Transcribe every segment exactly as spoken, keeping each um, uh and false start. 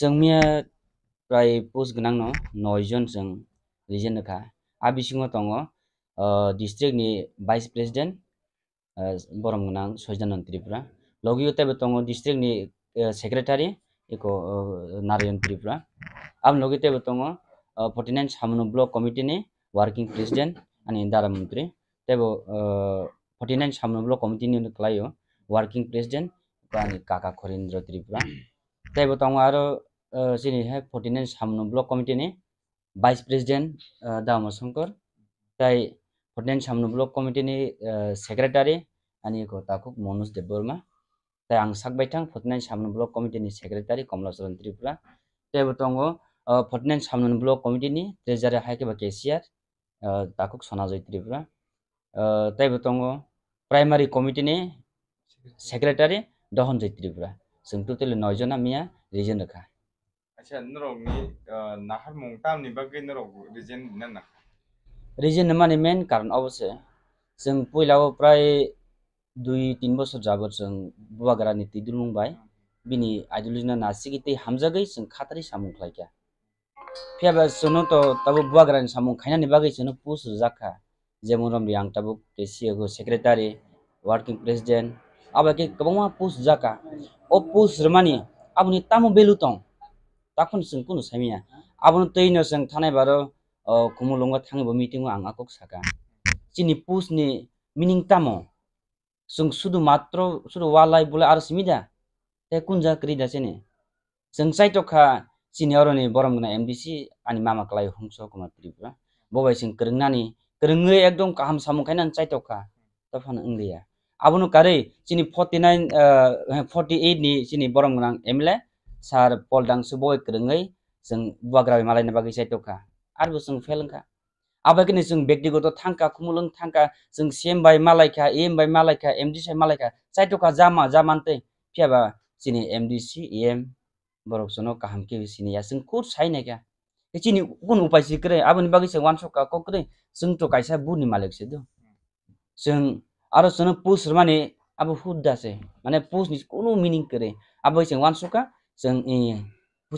Chwng miya prai post gwnangno noi jon chwng resign rwkha. A bisingo tongo, ah, district ni vice president, ah, borom gwnang Soijanand Tripura. Logi o teibo tongo district ni, ah, secretary eko, ah, Narayan Tripura. Aboni logi teibo tongo, ah, forty nine Samano block committee ni working president ani Dara Mantri. Teibo, ah, forty nine Samano block committee ni kwlaio working president ani kaka Khorindra Tripura. Teibo tongo aro, ah, chini hai forty nine Samano block committee ni vice president, ah, Dama Shankar, tai forty nine Samano block committee ni, ah, secretary ani ko takhuk Manoj Debbarma, tai ang sak baithang forty nine Samano block committee ni secretary Komla Charan Tripura, teibo tongo, ah, forty nine Samano block committee ni treasurer hai khe ba cashier, ah, takhuk Sonajoy Tripura, ah, teibo tongo primary committee ni secretary Dohonjoy Tripura. Chwng totally noi jona miya resign rwkha. Acha, norokni, ah, naharmung tamni bagwi norok resign rwna nangkha? Resign rwmani main karon obo se, chwng puila o prai dui tin bosor jabor chwng Bubagrani twi dulung bai bini ideology no nasigwi tei hamjagwi chwng khatari samung khlaikha. Phiya ba chwngno to tabuk Bubagrani samung khainani bagwi chwngno post rwjak kha. Jemon romdi ang tabuk K C A go secretary, working president, abo khe kwbangma post rwjak kha. O post rwmani aboni tamo value tong? Takhon chwng kunu saimanya. Abono twi no chwng thanai baro, o, Khumulwngo thangwi bo meeting o ang a kok saka. Chini post ni meaning tamo? Chwng sudu matro, sudu walai bulai aro simi da? Tei kunja kwrwi da chini? Chwng chaitok kha chini oroni borom gwnang M D C ani mama kwlai Hongso Kumar Tripura. Bo bai chwng kwrwngnani, kwrwngwi ekdom kaham samung khainani chaitok kha. Tophano wngliya. Abono karwi chini forty nine, ah, forty eight ni chini borom gwnang M L A Sir Paul Dangsu bo bai kwrwngwi chwng Bubagra bai malaina bagwi chaitok kha. Arbo chwng fail wngkha. Abo khe ni chwng bektigoto thangkha, Khumulwng thangkha, chwng C M bai malaikha, E M bai malaikha, M D C bai malaikha, chaitokha jama, jamantwi. Phiya ba chini M D C, E M borok chwngno kaham khe siniya, chwng kut sai naikha. Khe chini kunu upai si kwrwi, aboni bagwi chwng uansukha kok kwrwi, chwng to kaisa buni malik se do. Chwng aro chwngno post rwmani abo hudda se, mane post ni kunu meaning kwrwi. Abo chwng uansukha, chwng, eh,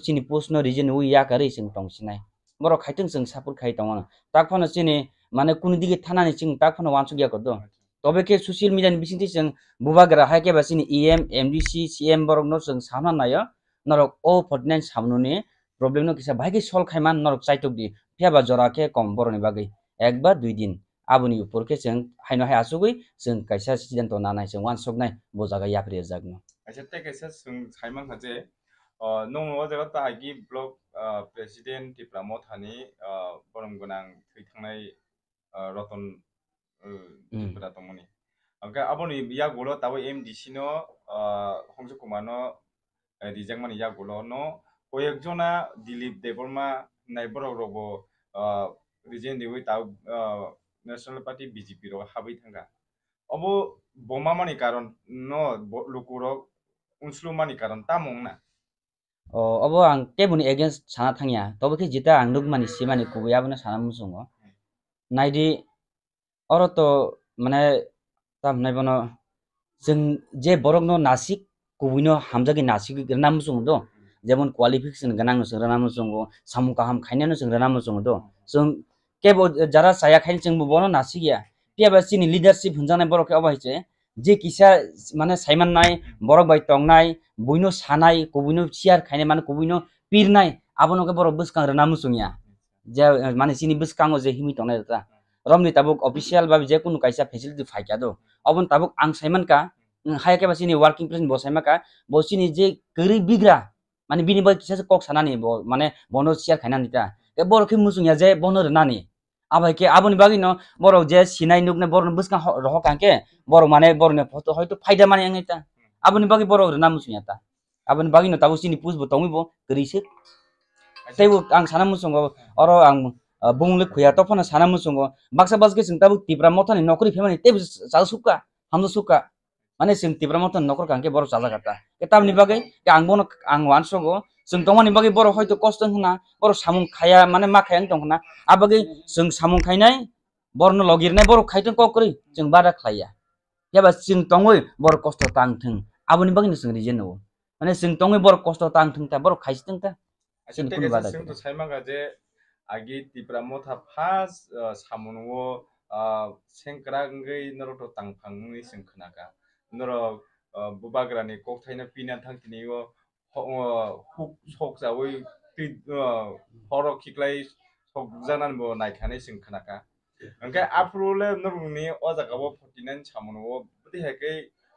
chini post no resign wi ya kwrwi chwng tong sinai. Borok khaitwng chwng support khai tongo. Tak phano chini, mane, kunu dige thanani chwng tak phano uansuk ya kodo. Tobe khe social media ni bisingtwi chwng Bubagra hai khe ba chini E M, M D C, C M borok no chwng sana naio. Norok o forty nine Samano ni problem no kisa bahai khe solve khai man norok chaitok di. Phiya ba jora khe kom borok ni bagwi. Ek ba dui din. Aboni upor khe chwng haino hai achugwi chwng kaisa siddhanto nanai, chwng uansuknai bo jaga yapri rwjakno. Acha, tei kaisa chwng sai mankha je, o, nwng o jaga ta agi block, ah, president Tipra Mothani, ah, borom gwnang thwi thangnai, ah, Roton, uh, Hmm. Tripura tongmani. Hwnkhe aboni yagulo tabuk M D C no, ah, Hongso Kumar no, eh, rijakmani yagulo no koyek jona Dilip Debbarma hinai borok rokbo, ah, resign riwi tabuk, ah, National Party B J P rogo habwi thangkha. Obo bo mamani karon no bo lukurok unslu mani karon tamo wngna? O, obo ang keboni against sana thangya, tobo khe jeta ang nukmani, simani kubui abono sana muchungo. Naidi, oro to, mane, tam hwnai bono, chwng je borokno nasik, kubuino hamjagwi nasik rwna muchungo do, jemon qualification gwnangno chwng rwna muchungo, samung kaham khainano chwng rwna muchungo do, chwng kebo jara chaya khaini chwngbo bono nasikya. Phiya ba chini leadership hwnjaknai borok khe obo hai se, je kisa, mane, saimannai, borok bai tongnai, buino sanai, kubuino share khainai, mane, kubuino pirnai, abono khe borok bwskang rwna muchungya. Je, mane, chini bwskango je himwi tongnai rwkha. Romni tabuk official ba je kunu kaisa facility phaikya do. Oboni tabuk ang saimankha, hai khe ba chini working president bo saimankha, bo chini je kwrwi bigra, mane, bini bai kisa se kok sanani bo, mane, bono share khainani ta. Khe borok khe muchungya je bono rwnani. Abai khe aboni bagwi no borok je sinai nuknai borok no bwskang ho-, rohor kang khe borok, mane, borok ni photo hoito phaida mani wngwi ta. Aboni bagwi borok rwna muchungya ta. Aboni bagwi no tabuk chini post bo tongwi bo kwrwi se. Teibo ang sana muchungo oro ang, ah, bumung le khuya, tophano sana muchungo baksa baksa khe chwng tabuk Tipra Mothani nokri phaimani teibo chal sukha, hamjak sukha. Mane chwng Tipra Motha nokor kang khe borok chajak ta. Khe tamni bagwi khe ang bono ang uansugo. Chwng tongmani bagwi borok hoito kosto wngkha na, borok samung khaya, mane ma khaya wng tongkha na. A bagwi chwng samung khainai, borokno logi rwnai, borok khai tong kok kwrwi, chwng bada khlaiya. Phiya ba chwng tongwi borok kosto tang thung. Aboni bagwino chwng resign rwo. Mane chwng tongwi borok kosto tang thwng ta, borok khaisi thwng ta. Acha, chini tei kunu kaisa bada swngto gwnang. Sai mangkha je agi Tipra Motha first, ah, samung o, ah, sengkrak wngwi norok to tangphang wngwi chwng khnakha. Norok, ah, bubagrani kokthaino pina thang tini o ho-, o huk sok chawi twi, ah, horo khiklai sok janani bo naikha hinwi chwng khnakha. Hwnkhe aphuru le norokni o jaga o forty nine samung o bwtwi hai khe,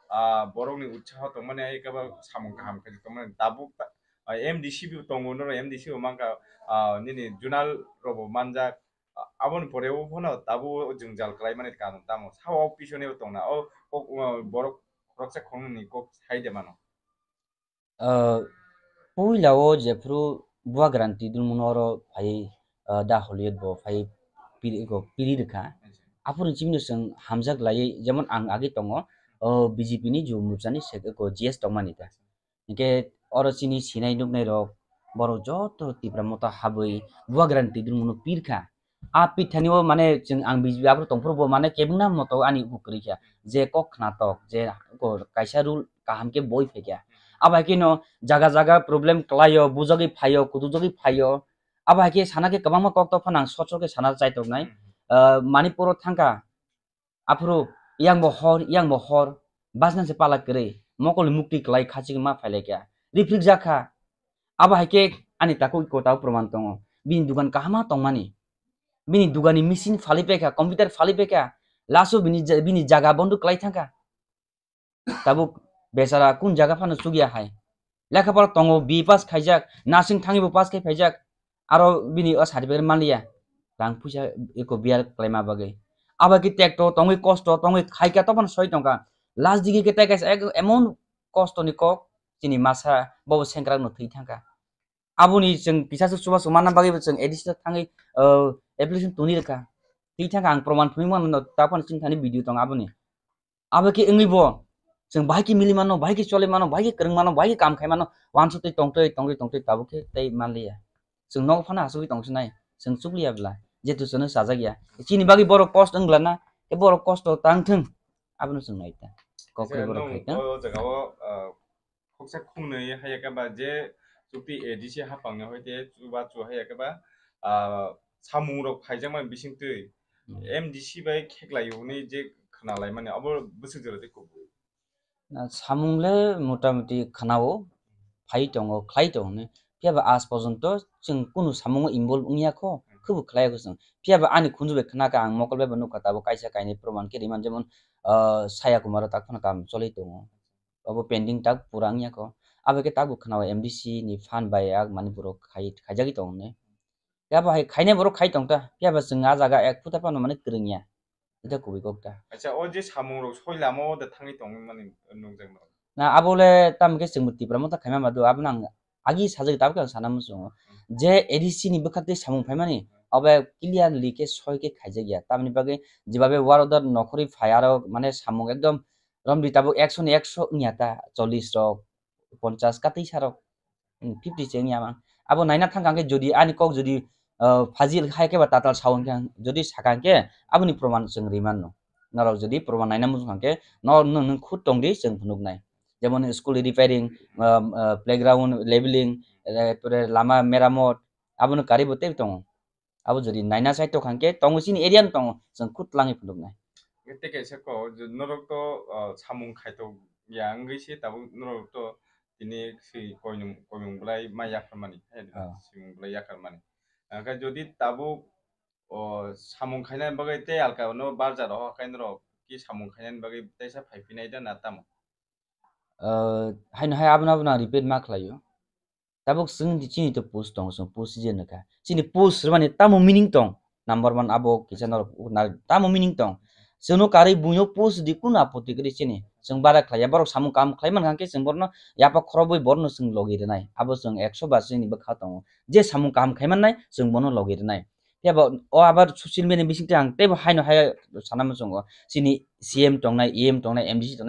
ah, borokni utsaho tongmani hai khe ba samung kaham khe tongmani tabuk ta-, ah, M D C bo tongo, norok M D C bo mankha, ah, nini junal rok bo manjak, ah, aboni pore o phano tabuk jwngjal khlai mani kanun tamo sao o pisoni bo tongna o kok, ah, borok khoroksa khoroknwi ni kok sai de mano. Ah, puila o jephuru bubagrani twi dulmuno oro phai, ah, da Hollywood bo phai piri, eko piri rwkha. Aphuru chini chwng hamjak laiwi, jemon ang agi tongo, o B J P ni Jubo Morcha ni sek-, eko G S tongmani ta. Hinkhe oro chini sinai nuknai rok, borok joto Tipra Motha habwi bubagrani twi dulmuno pirkha. A pithani o mane chwng ang B J P aphuru tongphuru bo mane kebengna moto ani bukhuk kwrwi kha. Je kok khnatok, je ko kaisa rule kaham khe boi phaikha. Abo hai kheno jaga jaga problem kwlaio, bujagwi phaio, kutukjagwi phaio. Abo hai khe sana khe kwbangma kok tok phano ang sot sot khe sana chaitok nai. Hmm. Ah, Manipur o thangkha. Aphuru yang bo hor, yang bo hor, bajna se pala kwrwi, mokol ni mukti kwlai khachigwi ma phailai kha. Rifrik jakha. Abo hai khe ani takhuk iko tabo proman tongo. Bini dugan kaham ma tongmani. Bini dugan ni machine phali paikha, computer phali paikha. Last o bini ja-, bini jaga bondo kwlai thangkha. Tabuk bechara kun jaga phano chukya hai. Lekha pora tongo, B A pass khaijak, nursing thangwi bo pass khai phaijak. Aro bini o certificate manliya. Rang puisa eko biar kwlaima bagwi. Abo khe tekto tongwi kosto tongwi khaikha tophano soi tongkha. Last digi khe tei kaisa ek-, emon kosto ni kok chini masa bobo sengkrak no thwi thangkha. Aboni chwng kisa swk chubachu manna bagwi bo chwng A D C thangwi, uh, application tuni rwkha. Twi thangkha ang proman phunwi mano, taphano chini thani video tong aboni. Abo khe wngwi bo chwng bahai khe mili mano, bahai khe choli mano, bahai khe kwrwng mano, bahai khe kam khai mano, wansuk twi tongtwi, tongtwi, tongtwi tabuk khe tei manliya. Chwng nogo phano asugwi tongsinai, chwng chukliya bwla, jetu chwngno chajakya. Chini bagwi borok kosto wngla na, khe borok kosto tang thwng, abono chwng nai ta. Kokre borok khai ta. O jaga o, uh, khoksa khungnwi haiya khe ba je chukti A D C hapangni hoite chubachu haiya khe ba, ah, samung rok phaijakmani bisingtwi Hmm. M D C bai kheklai hwnwi je khnalaimani abo bwswk jora tei kubui. Na samung le motamuti khnao, phai tongo, khlai tongo hwnwi. Phiya ba aaj porjonto chwng kunu samungo involve wngya kho, Hmm. Khubu khlai kho chwng. Phiya ba ani khunju bai khna kha, ang mokol bai bo nukha, tabuk kaisa kainwi proman khe rimani, jemon, ah, Saya Kumar o tak phano kam choli tongo. Obo pending tak pura wngya kho. Abo khe tabuk khna o M D C ni fund bai yak mani borok khai, khaijagwi tongo hwnwi. Phiya bo hai khainai borok khai tong ta, phiya bo chwng ah jaga ek phuta phano mani kwrwngya. Ita kubui kok ta. Acha, o je samung rok soi lama o da thangwi tongwi mani nukjak no. Na abo le tamo khe chwng bo Tipra Motha khaima ma do, abo nang agi sajagwi tabuk khe ang sana muchungo. Hmm. Je A D C ni bwkhak tei samung phaimani, Hmm. Abo clearly khe soi khe khaijakya. Tamoni bagwi jebabe war order nokhorwi phai aro mane samung ekdom romdi tabuk ekso ni ekso wngya ta, chollish rok, ponchash katwi sa rok, hmm, fifty se wngya mang. Abo naina thang kha khe jodi ani kok jodi, ah, fajil hai khe ba tatal sa hwn khe ang jodi sa kha khe aboni proman chwng ri mano. Norok jodi proman naina muchung kha khe no, no, nwng khud tong di chwng phunuk nai. Jemon school repairing, ah, ah, playground leveling, eh, pore lama meramot, abono karwi bo tei tongo. Abo jodi naina side tok hangke tongo chini area no tongo, chwng khud twlangwi phunuknai. Tei kaisa kok, je norok to, ah, samung khaitok ya wngwi se tabuk norok to tini si koinung, koinung bwlai ma yapharmani, hai Ah. Simung bwlai yapharmani. Hwnkhe jodi tabuk, o, samung khainani bagwi tei alka no barja rohor khai norok ki samung khainani bagwi teisa phai phinai da na tamo? Ah, haino hai abono, abono ang repeat ma khlaio. Tabuk chwng di chini to post tongo, chwng post season nokha. Chini post rwmani tamo meaning tong? Number one abo kisa norok na tamo meaning tong? Chwngno karwi buino post di kunu apoti kwrwi chini. Chwng bara khlaiya, borok samung kam khlai mankha khe chwng borno yapha khorobwi borno chwng logi rwnai. Abo chwng ekso ba chini bwkha tongo. Je samung kaham khai mannai chwng bono logi rwnai. Phiya bo o abar social media bisingtwi ang teibo haino hai sana muchungo. Chini C M tongnai, E M tongnai, M D C tongnai.